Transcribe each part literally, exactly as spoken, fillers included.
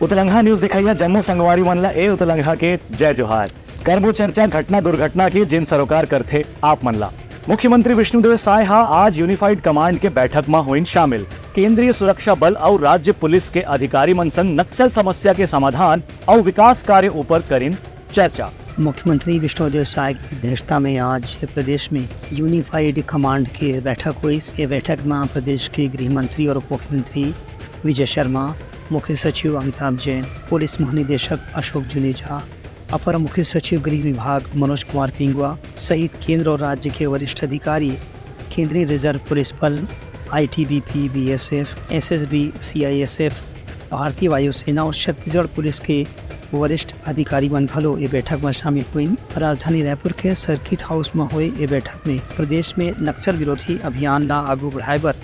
उतलंघा news देखइया जम्मो संगवारी मन ला ए उतलंघा के जय जोहार। करबो चर्चा घटना दुर्घटना के, जेन सरोकार करथे आप मन ला। मुख्यमंत्री विष्णुदेव साय हा आज यूनिफाइड कमांड के बैठक म होइन शामिल। केंद्रीय सुरक्षा बल अउ राज्य पुलिस के अधिकारी मन संग नक्सल समस्या के समाधान अउ विकास कार्य ऊपर करिन चर्चा। मुख्यमंत्री विष्णुदेव साय की अध्यक्षता में आज प्रदेश में यूनिफाइड कमांड के बैठक होइस। ये बैठक में प्रदेश के गृह मंत्री और उप मुख्यमंत्री विजय शर्मा, मुख्य सचिव अमिताभ जैन, पुलिस महानिदेशक अशोक जुनेजा, अपर मुख्य सचिव गृह विभाग मनोज कुमार पिंगुआ सहित केंद्र और राज्य के वरिष्ठ अधिकारी, केंद्रीय रिजर्व पुलिस बल, आईटीबीपी, बीएसएफ, एसएसबी, सीआईएसएफ, भारतीय वायुसेना और छत्तीसगढ़ पुलिस के वरिष्ठ अधिकारी मन घलो ए बैठक में शामिल हुइन। राजधानी रायपुर के सर्किट हाउस में होए ए बैठक में प्रदेश में नक्सल विरोधी अभियान ला आगू बढ़ाए बर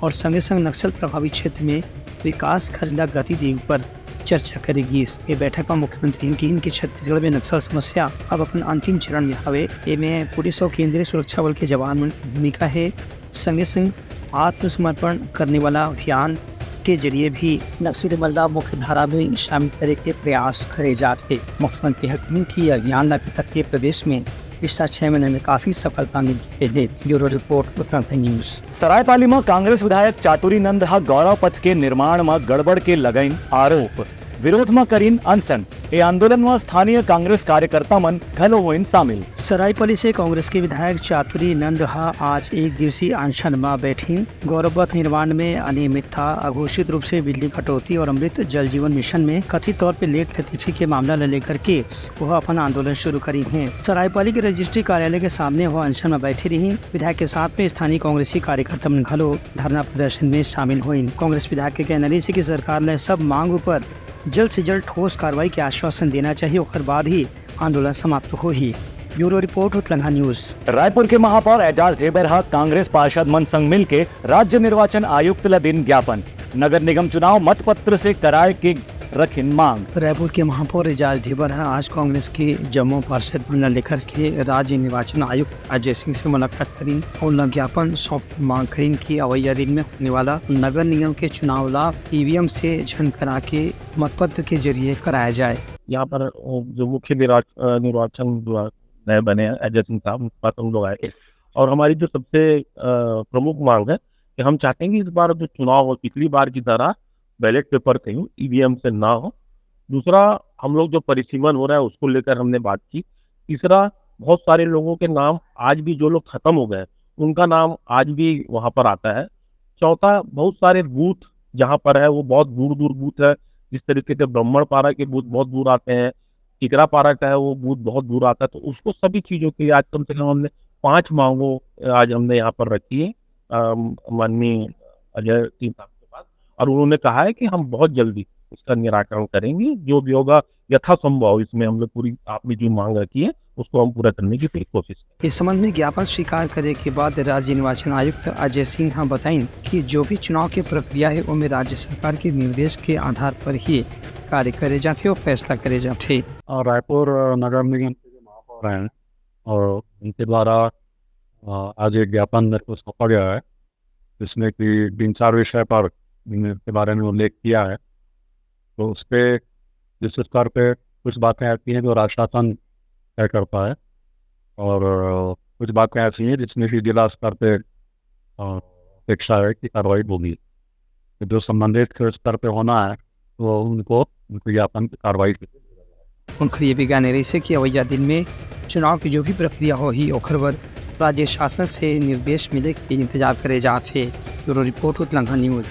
और संगे संग नक्सल प्रभावित क्षेत्र में विकास कार्य ला गति देवे बर चर्चा करे गिस। ए बैठक में मुख्यमंत्री ने किहिन कि छत्तीसगढ़ में नक्सल समस्या अब अपन अंतिम चरण में हवे। एमे पुलिस और केंद्रीय सुरक्षा बल के जवान मन के भूमिका हे। संगे संग आत्मसमर्पण करने वाला अभियान के जरिए भी नक्सली मन ला मुख्य धारा में शामिल करे के प्रयास करे जात हे। मुख्यमंत्री ह किहिन कि अभियान ला के प्रदेश में पिछला छह महीना में काफी सफलता मिल चुके हे। Bureau report, Uttarakhand news. Saraipali म कांग्रेस विधायक चातुरी नंद ह गौरव पथ के निर्माण म गड़बड़ के लगइन आरोप। विरोध म करिन अनशन। ए आंदोलन म स्थानीय कांग्रेस कार्यकर्ता मन घलो होइन शामिल। सरायपाली से कांग्रेस के विधायक चातुरी नंद ह आज एक दिवसीय अनशन म बैठिन। गौरव पथ निर्माण में अनियमितता, अघोषित रूप से बिजली कटौती और अमृत जल जीवन मिशन में कथित तौर पर लेट फीती के मामला ल लेकर के वो अपन आंदोलन शुरू करिन हे। सरायपाली के रजिस्ट्री कार्यालय के सामने वो अनशन में बैठे रहिन। विधायक के साथ में स्थानीय कांग्रेसी कार्यकर्ता मन घलो धरना प्रदर्शन में शामिल होइन। कांग्रेस विधायक के कहना रहिस कि सरकार ल सब मांग ऊपर जल्द से जल्द ठोस कार्रवाई के आश्वासन देना चाहिए, ओकर बाद ही आंदोलन समाप्त होही। ब्यूरो रिपोर्ट, उतलंघा न्यूज। रायपुर के महापौर एजाज ढेबर ह कांग्रेस पार्षद मन संग मिलके राज्य निर्वाचन आयुक्त ल दिन ज्ञापन। नगर निगम चुनाव मतपत्र से कराए के रखिन मांग। रायपुर के महापौर एजाज ढेबर ह आज कांग्रेस के जम्मो पार्षद मन ल लेकर के राज्य निर्वाचन आयुक्त अजय सिंह से मुलाकात करिन और उनला ज्ञापन सौंप मांग करिन कि अवैया दिन में होने वाला नगर निगम के चुनाव ला ईवीएम से झन करा के मतपत्र के जरिए कराया जाए। यहाँ पर जो मुख्य निरा-, अ, निर्वाचन जो नए बने हैं, अजय सिंह साहब, उनके पास हम लोग आए थे। और हमारी जो सबसे, अ, प्रमुख मांग है कि हम चाहते हैं कि इस बार जो चुनाव हो, पिछली बार की तरह बैलेट पेपर से हो, ईवीएम से ना हो। दूसरा, हम लोग जो परिसीमन हो रहा है, उसको लेकर हमने बात की। तीसरा, बहुत सारे लोगों के नाम आज भी, जो लोग खत्म हो गए हैं, उनका नाम आज भी वहाँ पर आता है। चौथा, बहुत सारे बूथ जहाँ पर है, वो बहुत दूर दूर बूथ है। जिस तरीके से ब्राह्मण पारा के बूथ बहुत दूर आते हैं, टिकरा पारा का है, वो बूथ बहुत दूर आता है, तो उसको सभी चीज़ों के लिए आज कम से कम हमने पांच मांगों आज हमने यहाँ पर रखी है, अम, माननीय अजय सिंह साहब के पास, और उन्होंने कहा है कि हम बहुत जल्दी उसका निराकरण करेंगे, जो भी होगा यथासंभव। इसमें हम लोग पूरी, आपने जो मांग रखी है, उसको हम पूरा करने की पूरी कोशिश करेंगे। इस संबंध में ज्ञापन स्वीकार करे के बाद राज्य निर्वाचन आयुक्त अजय सिंह ह बताइन कि जो भी चुनाव के प्रक्रिया है, ओमे राज्य सरकार के निर्देश के आधार पर ही कार्य करे जाथे और फैसला करे जाथे। और रायपुर, अ, नगर निगम के जो महापौर हैं और उनके द्वारा, अ, आज एक ज्ञापन मेरे को सौंपा गया है, जिसमें कि तीन चार विषय पर इनके बारे में उल्लेख किया है। तो उस पे, जिस स्तर पे कुछ बातें ऐसी हैं जो राजशासन तय करता है और, अ, कुछ बातें ऐसी हैं जिसमें कि जिला स्तर पे, अ, अपेक्षा है कि कार्रवाई होगी। तो जो संबंधित स्तर पे होना है, तो उनको, उनको ज्ञापन की कार्रवाई की। उनकर ये भी कहना रहिस हे कि अवैया दिन में चुनाव की जो भी प्रक्रिया होही, ओखर बर राज्य शासन से निर्देश मिले के इंतजार करे जात हे। ब्यूरो रिपोर्ट, उतलंघा न्यूज।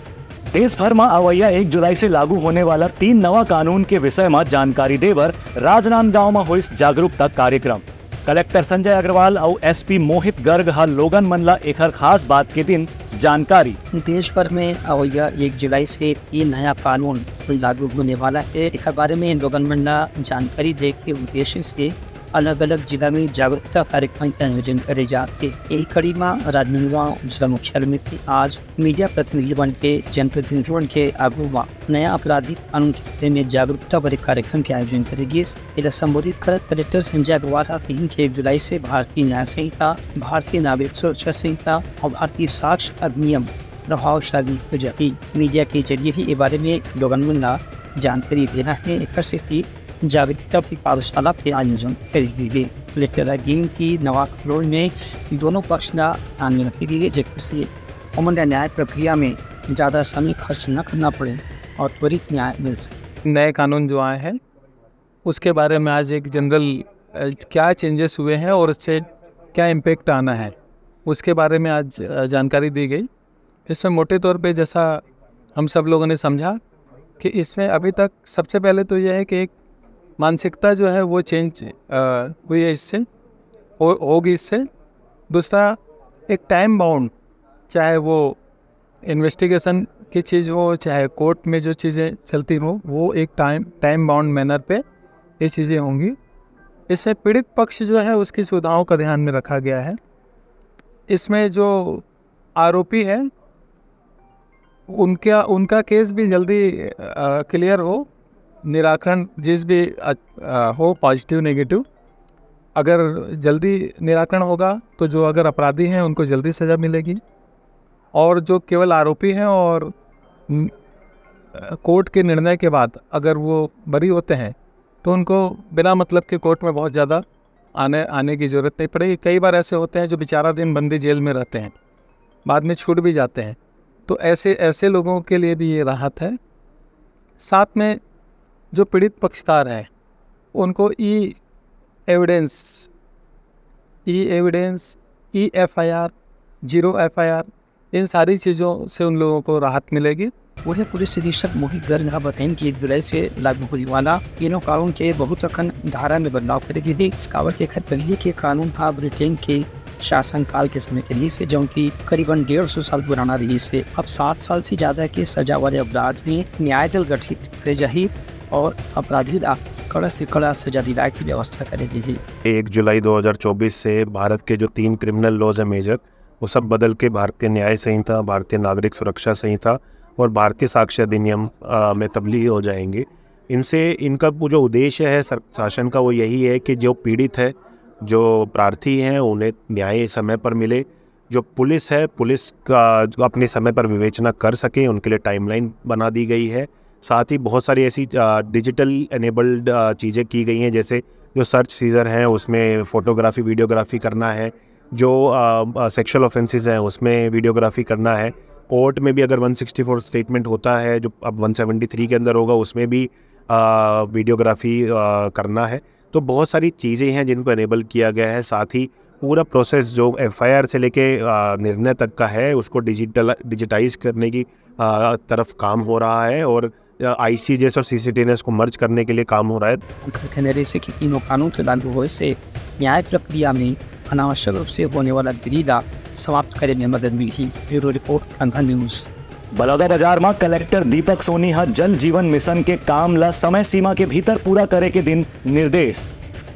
देश भर म अवैया एक जुलाई से लागू होने वाला तीन नवा कानून के विषय म जानकारी देबर राजनांदगांव म होइस जागरूकता कार्यक्रम। कलेक्टर संजय अग्रवाल अउ एसपी मोहित गर्ग ह लोगन मन ल एखर खास बात के दिन जानकारी। देश भर में अवैया एक जुलाई से तीन नया कानून लागू होने वाला है। एखर बारे में लोगन मन ल जानकारी दे के उद्देश्य से अलग-अलग जिला में जागरूकता कार्यक्रम के आयोजन करे जात हे। यही कड़ी म राजनांदगांव जिला मुख्यालय में भी आज मीडिया प्रतिनिधि मन के, जनप्रतिनिधि मन के आगू म नया आपराधिक कानून के बारे में जागरूकता भरे कार्यक्रम के आयोजन करे गिस। एला संबोधित करत कलेक्टर संजय अग्रवाल ह कहिन कि एक जुलाई से भारतीय न्याय संहिता, भारतीय नागरिक सुरक्षा संहिता और भारतीय साक्ष्य अधिनियम प्रभावशाली हो जाही। मीडिया के जरिए ही ए बारे में लोगन मन ला जानकारी देना हे, एकर सेती जागरूकता के कार्यशाला के आयोजन करे गे हे। कलेक्टर ह गिन कि नवा कानून में दोनों पक्ष ला ध्यान में रखे गे हे, जेकर से ओमन ला न्याय प्रक्रिया में ज्यादा समय खर्च न करना पड़े और त्वरित न्याय मिल सके। नए कानून जो आए हैं, उसके बारे में आज एक जनरल, अ, क्या चेंजेस हुए हैं और उससे क्या इम्पैक्ट आना है, उसके बारे में आज, अ, जानकारी दी गई। इसमें मोटे तौर पे, जैसा हम सब लोगों ने समझा, कि इसमें अभी तक सबसे पहले तो यह है कि एक मानसिकता जो है वो चेंज, अ, हुई है इससे, हो, होगी इससे। दूसरा, एक टाइम बाउंड, चाहे वो इन्वेस्टिगेशन की चीज़ हो, चाहे कोर्ट में जो चीज़ें चलती हो, वो एक टाइम, टाइम बाउंड मैनर पे ये चीज़ें होंगी। इसमें पीड़ित पक्ष जो है, उसकी सुविधाओं का ध्यान में रखा गया है। इसमें जो आरोपी है, उनका, उनका केस भी जल्दी, अ, क्लियर हो, निराकरण जिस भी, अ, अ, हो, पॉजिटिव, नेगेटिव, अगर जल्दी निराकरण होगा, तो जो अगर अपराधी हैं, उनको जल्दी सज़ा मिलेगी। और जो केवल आरोपी हैं और न-, कोर्ट के निर्णय के बाद अगर वो बरी होते हैं, तो उनको बिना मतलब के कोर्ट में बहुत ज़्यादा आने, आने की ज़रूरत नहीं पड़ेगी। कई बार ऐसे होते हैं जो बेचारा दिन बंदी जेल में रहते हैं, बाद में छूट भी जाते हैं। तो ऐसे, ऐसे लोगों के लिए भी ये राहत है। साथ में जो पीड़ित पक्षकार हैं, उनको e evidence, e evidence, e FIR, zero FIR, इन सारी चीज़ों से उन लोगों को राहत मिलेगी। वहीं पुलिस अधीक्षक मोहित गर्ग ह बतइन कि एक जुलाई से लागू होने वाला तीनों कानून के बहुत अकन धारा में बदलाव करे गे हे, काबर के एखर पहले के कानून ह ब्रिटेन के शासनकाल के समय के रिहिस हे, जौन की करीबन डेढ़ सौ साल पुराना रिहिस हे। अब सात साल से ज्यादा के सजा वाले अपराध में न्याय दल गठित करे जाही और अपराधी ला कड़ा से कड़ा सजा दिलाए की व्यवस्था करे गे हे। एक जुलाई दो हज़ार चौबीस से भारत के जो तीन क्रिमिनल लॉज हैं मेजर, वो सब बदल के भारतीय न्याय संहिता, भारतीय नागरिक सुरक्षा संहिता और भारतीय साक्ष्य अधिनियम, अ, में तब्दील हो जाएंगे। इनसे, इनका वो जो उद्देश्य है सर-, शासन का, वो यही है कि जो पीड़ित है, जो प्रार्थी हैं, उन्हें न्याय समय पर मिले। जो पुलिस है, पुलिस का जो अपने समय पर विवेचना कर सके, उनके लिए टाइमलाइन बना दी गई है। साथ ही बहुत सारी ऐसी, अ, डिजिटल एनेबल्ड, अ, चीज़ें की गई हैं, जैसे जो सर्च सीजर हैं, उसमें फोटोग्राफी, वीडियोग्राफी करना है, जो, अ, अ, सेक्सुअल ऑफेंसेस हैं, उसमें वीडियोग्राफी करना है। कोर्ट में भी अगर वन सिक्सटी फ़ोर स्टेटमेंट होता है, जो अब वन सेवेंटी थ्री के अंदर होगा, उसमें भी, अ, वीडियोग्राफी, अ, करना है। तो बहुत सारी चीज़ें हैं जिनको एनेबल किया गया है। साथ ही पूरा प्रोसेस जो एफआईआर से लेके, अ, निर्णय तक का है, उसको डिजिटल, डिजिटाइज करने की, अ, तरफ काम हो रहा है और, अ, आईसीजेस और सीसीटीएनएस को मर्ज करने के लिए काम हो रहा है। उनकर कहना रहिस हे कि तीनों कानून के लागू होए से न्याय प्रक्रिया में अनावश्यक रूप से होने वाला देरी ला समाप्त करे में मदद मिलही। ब्यूरो रिपोर्ट, तंगन न्यूज। बलौदाबाजार म कलेक्टर दीपक सोनी ह जल जीवन मिशन के काम ल समय सीमा के भीतर पूरा करे के दिन निर्देश।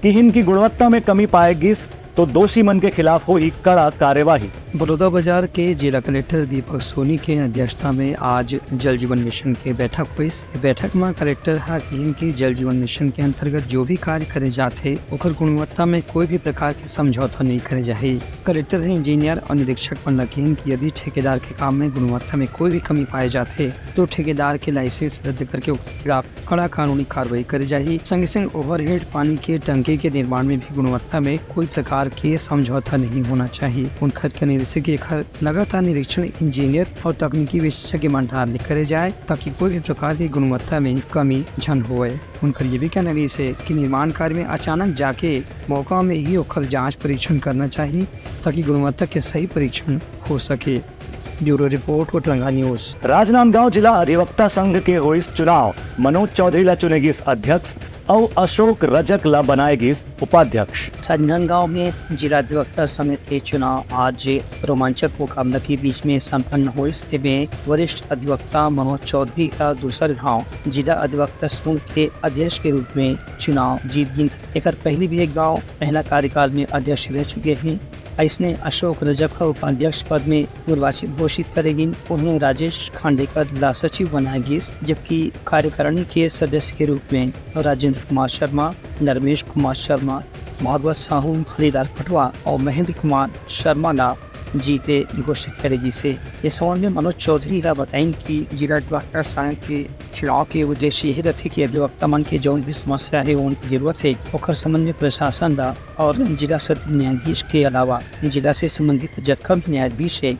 किहिन की गुणवत्ता में कमी पाए गिस तो दोषी मन के खिलाफ होही कड़ा कार्यवाही। बलौदाबाजार के जिला कलेक्टर दीपक सोनी के अध्यक्षता में आज जल जीवन मिशन के बैठक होइस। बैठक म कलेक्टर ह किहिन कि जल जीवन मिशन के अंतर्गत जो भी कार्य करे जाथे, ओकर गुणवत्ता में कोई भी प्रकार के समझौता नहीं करे जाही। कलेक्टर ह इंजीनियर और निरीक्षक मन ल किहिन कि यदि ठेकेदार के काम में गुणवत्ता में कोई भी कमी पाए जाथे, तो ठेकेदार के लाइसेंस रद्द करके ओकर खिलाफ कड़ा कानूनी कार्रवाई करे जाही। संगे संग ओवरहेड पानी के टंकी के निर्माण में भी गुणवत्ता में कोई प्रकार के समझौता नहीं होना चाहिए। उनकर कहना रहिस हे कि एखर लगातार निरीक्षण इंजीनियर और तकनीकी विशेषज्ञ मन द्वारा करे जाए, ताकि कोई भी प्रकार की गुणवत्ता में कमी झन होए। उनकर ये भी कहना रहिस हे कि निर्माण कार्य में अचानक जाके मौका में ही ओखर जांच परीक्षण करना चाहिए, ताकि गुणवत्ता के सही परीक्षण हो सके। ब्यूरो रिपोर्ट, वोटरंगा न्यूज। राजनांदगांव जिला अधिवक्ता संघ के होइस चुनाव, मनोज चौधरी ला चुने गिस अध्यक्ष अउ अशोक रजक ला बनाए गिस उपाध्यक्ष। राजनांदगांव में जिला अधिवक्ता संघ के चुनाव आज रोमांचक मुकाबला के बीच में संपन्न होइस। एमे वरिष्ठ अधिवक्ता मनोज चौधरी का दूसर घाव जिला अधिवक्ता संघ के अध्यक्ष के रूप में चुनाव जीत गिन। एकर पहली भी एक घाव पहला कार्यकाल में अध्यक्ष रह चुके हैं। अइसने अशोक रजक ह उपाध्यक्ष पद में निर्वाचित घोषित करे गिन। उन्हें राजेश खांडेकर ला सचिव बनाया गिस, जबकि कार्यकारिणी के सदस्य के रूप में राजेंद्र कुमार शर्मा, नरमेश कुमार शर्मा, भागवत साहू, हरिलाल पटवा और महेंद्र कुमार शर्मा ला जीते घोषित करे गिस हे। ये संबंध में मनोज चौधरी ह बताइन कि जिला अधिवक्ता संघ के चुनाव के उद्देश्य यही रथे कि अधिवक्ता मन के जौन भी समस्या हे, उनकी जरूरत हे, ओकर संबंध में प्रशासन ला और जिला सत्र न्यायाधीश के अलावा जिला से संबंधित जतका भी न्यायाधीश हे,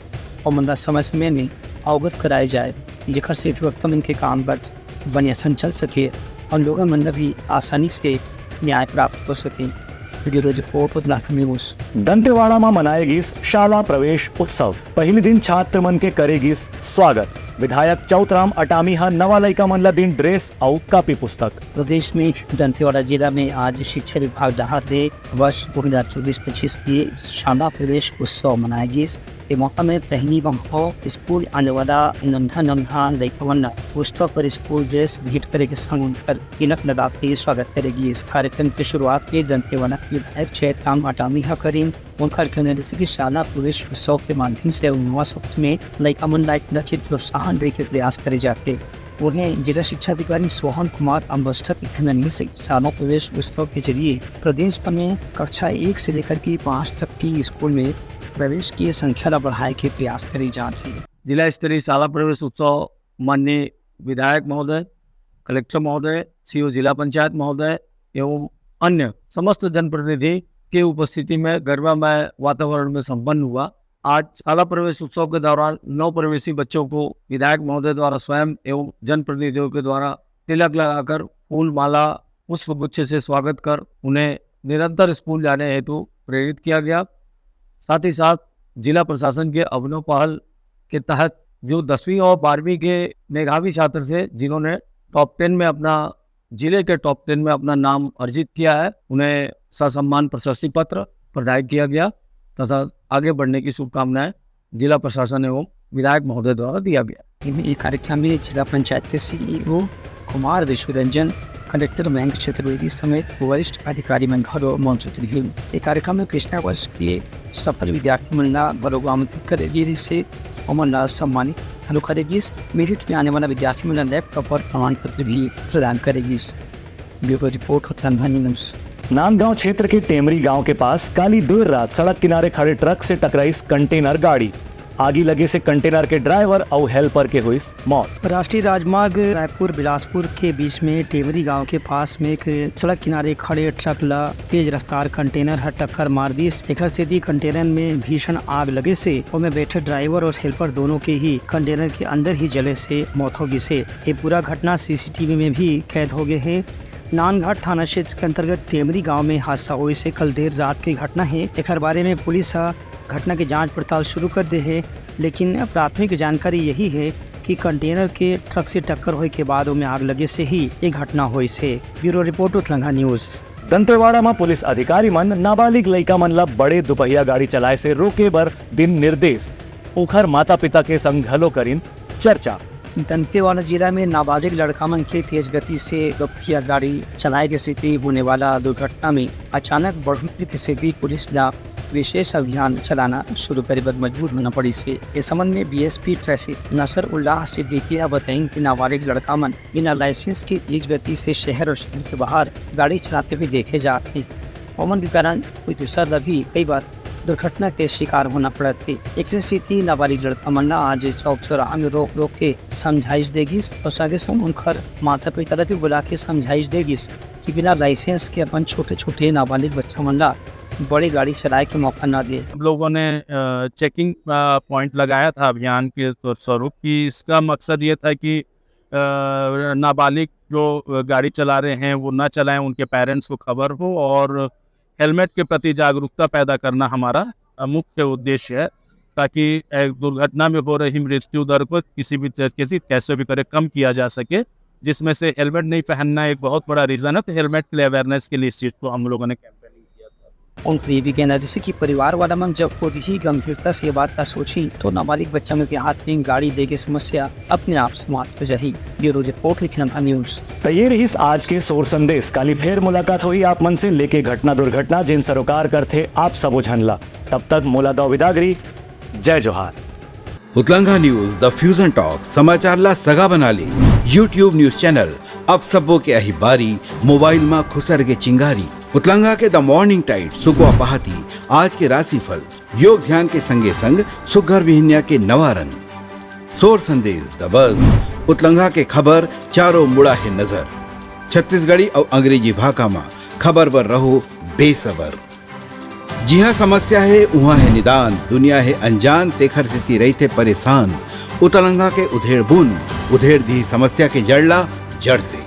ओमन ला समय-समय में अवगत कराए जाए, जेकर से अधिवक्ता मन के काम बर बने असन चल सके और लोगन मन ला भी आसानी से न्याय प्राप्त हो सके। ब्यूरो रिपोर्ट, उतलाखंड न्यूज। दंतेवाड़ा म मनाए गिस शाला प्रवेश उत्सव। पहिली दिन छात्र मन के करे गिस स्वागत। विधायक चौतराम अटामी ह नवा लइका मन ला दिन ड्रेस अउ कॉपी पुस्तक। प्रदेश में दंतेवाड़ा जिला में आज शिक्षा विभाग डहार ले वर्ष दो हज़ार चौबीस पच्चीस के शाला प्रवेश उत्सव मनाए गिस। ए मौका में पहली बार स्कूल आने वाला नन्हा नन्हा लइका मन ला पुस्तक और स्कूल ड्रेस भेंट करे के संग उनकर तिलक लगा के स्वागत करे गिस। कार्यक्रम के शुरुआत के दंतेवाड़ा के विधायक चैतराम अटामी ह करिन। उनकर कहना रिहिस कि शाला प्रवेश उत्सव के माध्यम से नवा सत्र में लइका मन ला एक नया प्रोत्साहन दे के प्रयास करे जाथे। उहें, जिला शिक्षा अधिकारी सोहन कुमार अम्बष्ठा के कहना रिहिस कि शाला प्रवेश उत्सव के जरिए प्रदेश भर में कक्षा एक से लेकर के पाँच तक के स्कूल में प्रवेश की संख्या ला बढ़ाए के प्रयास करे जात हे। जिला स्तरीय शाला प्रवेश उत्सव माननीय विधायक महोदय, कलेक्टर महोदय, सीईओ जिला पंचायत महोदय एवं अन्य समस्त जनप्रतिनिधि के उपस्थिति में गरिमामय वातावरण में संपन्न हुआ। आज शाला प्रवेश उत्सव के दौरान नव प्रवेशी बच्चों को विधायक महोदय द्वारा स्वयं एवं जनप्रतिनिधियों के द्वारा तिलक लगाकर फूल माला, पुष्प गुच्छ से स्वागत कर उन्हें निरंतर स्कूल जाने हेतु प्रेरित किया गया। साथ ही साथ जिला प्रशासन के अभिनव पहल के तहत जो दसवीं और बारहवीं के मेधावी छात्र थे, जिन्होंने टॉप टेन में अपना, जिले के टॉप टेन में अपना नाम अर्जित किया है, उन्हें ससम्मान प्रशस्ति पत्र प्रदान किया गया तथा आगे बढ़ने की शुभकामनाएं जिला प्रशासन एवं विधायक महोदय द्वारा दिया गया। इन्हें ये कार्यक्रम में जिला पंचायत के सीईओ कुमार विश्वरंजन, कलेक्टर मयंक चतुर्वेदी समेत वरिष्ठ अधिकारी मन घलो मौजूद रहिन। ये कार्यक्रम में पिछला वर्ष के सफल विद्यार्थी मन ला घलो आमंत्रित करे गे रिहिस हे, ओमन ला सम्मानित घलो करे गिस। मेरिट में आने वाला विद्यार्थी मन ला लैपटॉप और प्रमाण पत्र भी प्रदान करे गिस। ब्यूरो रिपोर्ट, उतलाखंड न्यूज। नांदगांव क्षेत्र के टेमरी गांव के पास काली देर रात सड़क किनारे खड़े ट्रक से टकराइस कंटेनर गाड़ी। आगी लगे से कंटेनर के ड्राइवर अउ हेल्पर के होइस मौत। राष्ट्रीय राजमार्ग रायपुर बिलासपुर के बीच में टेमरी गांव के पास में एक सड़क किनारे खड़े ट्रक ला तेज रफ्तार कंटेनर ह टक्कर मार दिस। एखर सेती कंटेनर में भीषण आग लगे से ओमे बैठे ड्राइवर और हेल्पर दोनों के ही कंटेनर के अंदर ही जले से मौत हो गिस हे। ये पूरा घटना सीसीटीवी में भी कैद हो गए हे। नानघाट थाना क्षेत्र के अंतर्गत टेमरी गांव में हादसा होइस हे। कल देर रात के घटना हे। एखर बारे में पुलिस ह घटना के जांच पड़ताल शुरू कर दे हे, लेकिन प्राथमिक जानकारी यही हे कि कंटेनर के ट्रक से टक्कर होए के बाद ओमे आग लगे से ही ये घटना होइस हे। ब्यूरो रिपोर्ट, उतलाखंड न्यूज। दंतेवाड़ा म पुलिस अधिकारी मन नाबालिग लइका मन ल बड़े दुपहिया गाड़ी चलाए से रोके बर दिन निर्देश। ओखर माता-पिता के संग घलो करिन चर्चा। दंतेवाड़ा जिला में नाबालिग लड़का मन के तेज गति से दुपहिया गाड़ी चलाए के सेती होने वाला दुर्घटना में अचानक बढ़ोतरी के सेती पुलिस ला विशेष अभियान चलाना शुरू करे बर मजबूर होना पड़िस हे। ए संबंध में डीएसपी ट्रैफिक नसरुल्लाह सिद्दीकी ह बताइन कि नाबालिग लड़का मन बिना लाइसेंस के तेज गति से शहर और शहर के बाहर गाड़ी चलाते हुए देखे जात हे। ओमन के कारण कोई दूसर ला भी कई बार दुर्घटना के शिकार होना पड़त हे। एकरे सेती नाबालिग लड़का मन ला आज चौक चौराहा में रोक रोक के समझाइश दे गिस और संगे संग उनकर माता पिता ला भी बुला के समझाइश दे गिस कि बिना लाइसेंस के अपन छोटे छोटे नाबालिग बच्चा मन ला बड़े गाड़ी चलाए के मौका न दे। हम लोगों ने चेकिंग पॉइंट लगाया था अभियान के स्वरूप, कि इसका मकसद ये था कि अ, नाबालिग जो गाड़ी चला रहे हैं वो ना चलाएं, उनके पेरेंट्स को खबर हो, और हेलमेट के प्रति जागरूकता पैदा करना हमारा अ, मुख्य उद्देश्य है, ताकि एक दुर्घटना में हो रही मृत्यु दर को किसी भी तरीके से कैसे भी करे कम किया जा सके, जिसमें से हेलमेट नहीं पहनना एक बहुत बड़ा रीज़न है। तो हेलमेट के लिए अवेयरनेस के लिए इस चीज़ को हम लोगों ने कैंपेनिंग किया था। उनकर ये भी कहना जैसे कि परिवार वाला मन जब खुद ही गंभीरता से ये बात ला सोची, तो नाबालिग बच्चा मन के हाथ में गाड़ी दे के समस्या अपने आप समाप्त हो जाही। ब्यूरो रिपोर्ट, उतलाखंड न्यूज। त ये रहिस आज के सोर संदेश। काली फेर मुलाकात होही आप मन से लेके घटना दुर्घटना जेन सरोकार करथे आप सबो झन ला। तब तक मोला दव बिदागरी। जय जोहार। उतलाखंड न्यूज, द फ्यूजन टॉक, समाचार ला सगा बना ले। YouTube न्यूज चैनल, अब सबो के अही बारी, मोबाइल मा खुसर के चिंगारी। उतलाखंड के द मॉर्निंग टाइड, सुकवा पहाती, आज के राशिफल, योग ध्यान के संगे संग सुग्घर बिहनिया के नवा रंग। सोर संदेश दबस, उतलंघा के खबर चारों मुड़ा हे नजर। छत्तीसगढ़ी अउ अंग्रेजी भाखा म खबर बर रहो बेसबर। जिहां समस्या हे, उहां हे निदान, दुनिया हे अनजान, तेखर सेती रहिथे परेशान। उतलंघा के उधेड़ बूंद, उधेड़ दिही समस्या के जड़ ला जड़ से।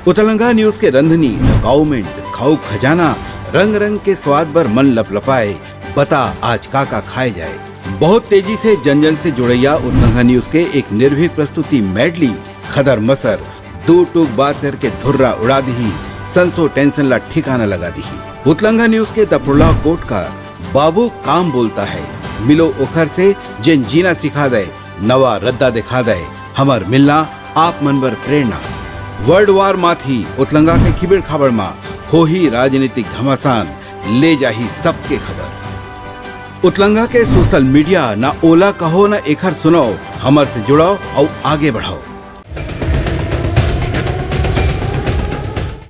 उतलंघा न्यूज के रंधनी, द काउमेंट, खाऊ खजाना, रंग रंग के स्वाद बर मन लपलपाए, बता आज का का खाए जाए। बहुत तेजी से जन जन से जुड़ैया उतलंघा न्यूज के एक निर्भीक प्रस्तुति मेडली, खदर मसर, दू टूक बात करके धुर्रा उड़ा दिही, संसो टेंशन ला ठिकाना लगा दिही। उतलंघा न्यूज के दपड़ोला कोट का बाबू काम बोलता है, मिलो ओखर से जेन जीना सिखा दे, नवा रद्दा दिखा दे, हमर मिलना आप मन बर प्रेरणा। वर्ल्ड वार माथी उतलंगा के खिबेड़ खाबड़ मा होही राजनीतिक घमासान, ले जाही सबके खबर। उतलंगा के सोशल मीडिया ना ओला कहो ना एखर सुनाओ, हमर से जुड़ाओ अउ आगे बढ़ाओ।